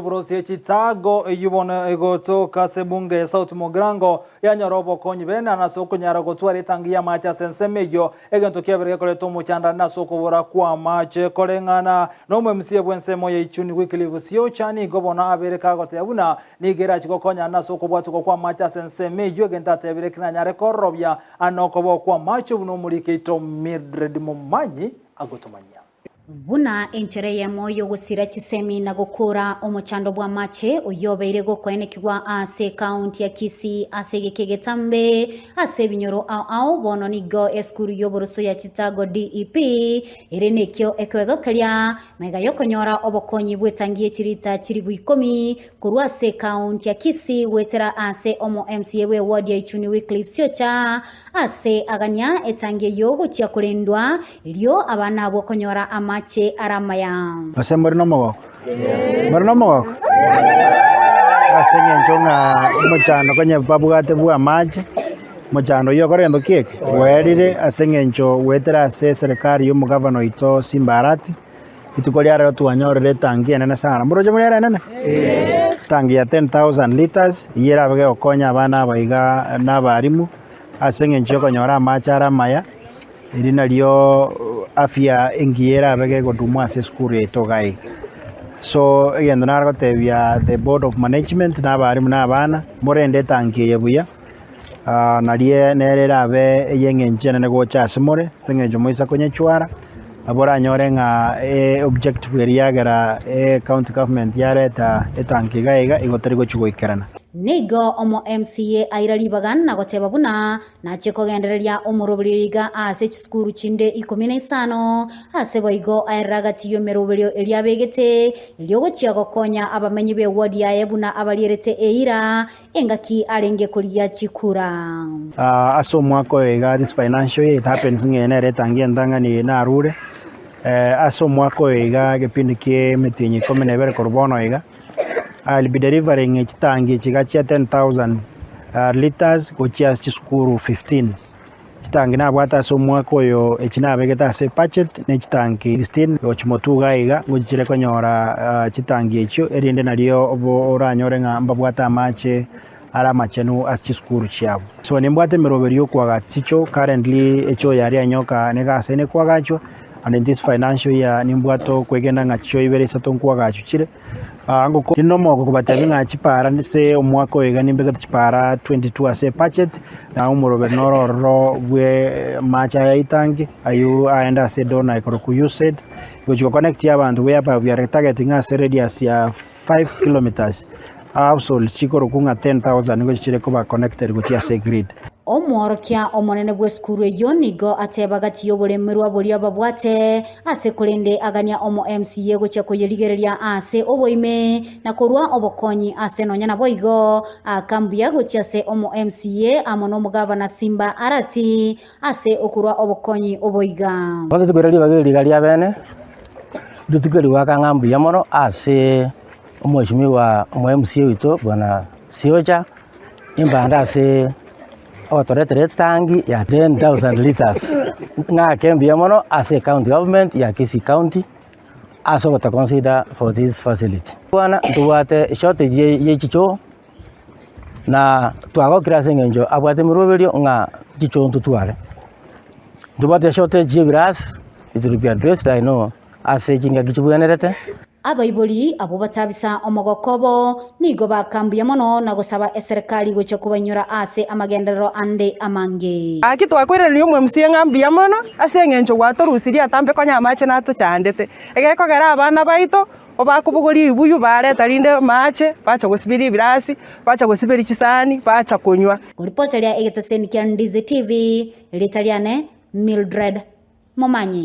y'oborosi ye Chitago eyio bono egotoka ase ebunge ya South Mugirango yanyora obokonyi bene ase okonyara gotwara etangi y'amache ase ensemo eyio egento kiabere gekoreta omochandani ase okobora kw'amache koreng'ana n'omoMCA bw'ensemo ya Ichuni Wycliffe Siocha nigo bono abere kagoteba buna nigo erachi gokonyana ase okobwatokwa kw'amache ase ensemo eyio egento atebire kinanyare kororobia ane okoba kw'amache buna omoriki oito Mildred Momanyi agotomanyia. Buna enchera eyemo y'ogosira chisemi na gokoora omochando bw'amache oyio obeire gokoenekigwa ase ekaunti ya Kisii ase egeka egetambe ase ebinyoro ao ao bono nigo esukuru y'oboroso ya Chitago DEP ere nekio ekeego keria magega y'okonyora obokonyi bw'etangi ye chirita chiribu ikomi Korwa ase ekaunti ya Kisii goetera ase omo MCA bwe ward ya Ichuni Wycliffe Siocha ase agania etangi eyio gochia korendwa erio abana abwo konyora amache are amaya. Gose more nomogoko? More nomogoko? Ase eng'encho ng'a omochando konya babwate bw'amache, omochando oyio okore gento ki eke? Bwaerire ase eng'encho goetera ase eserekari ya omogavana oito Simba Arati. Rituko ria rero twanyorire etangi enene sana. Moroche buna ere enene? Etangi ya 10,000 litres, eyio erabe gegokonya abana aba iga na abalimu, ase eng'encho ya okonyora amache are amaya, eri nario afya engiya erabe gegodumwa ase esukuru yaito iga iga. So egento nare gotebia the board of management na abalimu na abana, morende etangi eye buya, nario nere erabe ey'eng'encho enene gocha ase more, ase eng'encho moisa konyechwara. Nabo oranyore ng'a objective eria yagera ecounty government yareta etanki iga iga, igo teri gochia goikerana. Nigo omo MCA aira ribaga na goteba buna nachie kogendereria omoroberio oyo iga ase chisukuru chinde ikomi na isano, ase boigo aerere agati y'emeroberio eria abegete erio gochia gokonya abamenyi b'eward yaye buna abarierete eira engaki arenge korigia chikura. Ase omwaka oyo iga this financial year it happens ng'a eye nere etangi entang'ani eye narure, ase omwaka oyo iga egepindi kia emetienyi ikomi na ebere korwa bono iga, I'll be delivering chitangi echi iga chia 10,000 litres gochia ase chisukuru 15. Chitangi nabwate ase omwaka oyo echi nabegete ase ebudget ne chitangi 16 gochia motwe iga iga ngochichire konyora chitangi echio erinde nario obo oranyore ng'a mbabwate amache are amachenu ase chisukuru chiabo. So nimbwate emeroberi ya okoagacha chichoo currently echoo yaria nyoka nigo ase nekoagachwa and in this financial year nimbwate okwegena ng'a chichoo ibere isato nkoagachwa chire. Ngoko nomogoko kobatebia ng'a chipara ase omwaka oyo iga nimbegete chipara 22 ase ebudget, na omoroberi noro ororo bwe amache aya aitange, aywo aende ase edonor ekorokwa USAID, gochia goconnect abanto whereby we are targeting ase radius ya 5 kilometres, households chikorokwa ng'a 10,000 nigo chire koba connected gochia ase egrid. Omworokia omonene bw'esukuru eyio nigo ateba gati y'oboremerwa boria babwate ase korende agania omo MCA gochia koyerigereria ase oboime na korua obokonyi ase nonya naboigo aka mbuya gochia ase omo MCA amo nomogavana Simba Arati ase okorua obokonyi oboiga. Bono tikoira ribaga eri riga ria bene, rituko eri goaka ng'a mbuya mono ase omweshimiwa omo MCA oito bwana Siocha. Embande ase ogotoretera etangi ya 10,000 litres. Ng'ake mbuya mono ase ecounty government ya Kisii County ase ogoto consider for this facility. Bwana ntobwate shortage ye chichoo na twagokire ase eng'encho abwate emeroberio ng'a chichoo ntotware. Ntobwate shortage ya ebirasi, it will be addressed I know ase chingaki chibwenerete. Abaibori abwo batabisa omogoko obo nigo baaka mbuya mono na gosaba eserekari gochia kobainyora ase amagenderero ande amange. Gaki twakoiraneria omwemca ng'a mbuya mono ase eng'encho gwatorusirie atambe konya amache natochandete. Egekogera abana baito obakobogoria ebibuyu bareta rinde amache bacha gosiberia ebirasi, bacha gosiberia chisani, bacha konywa. Koripoteria egeteseni kia Ndizi TV, erieta riane Mildred Momanyi.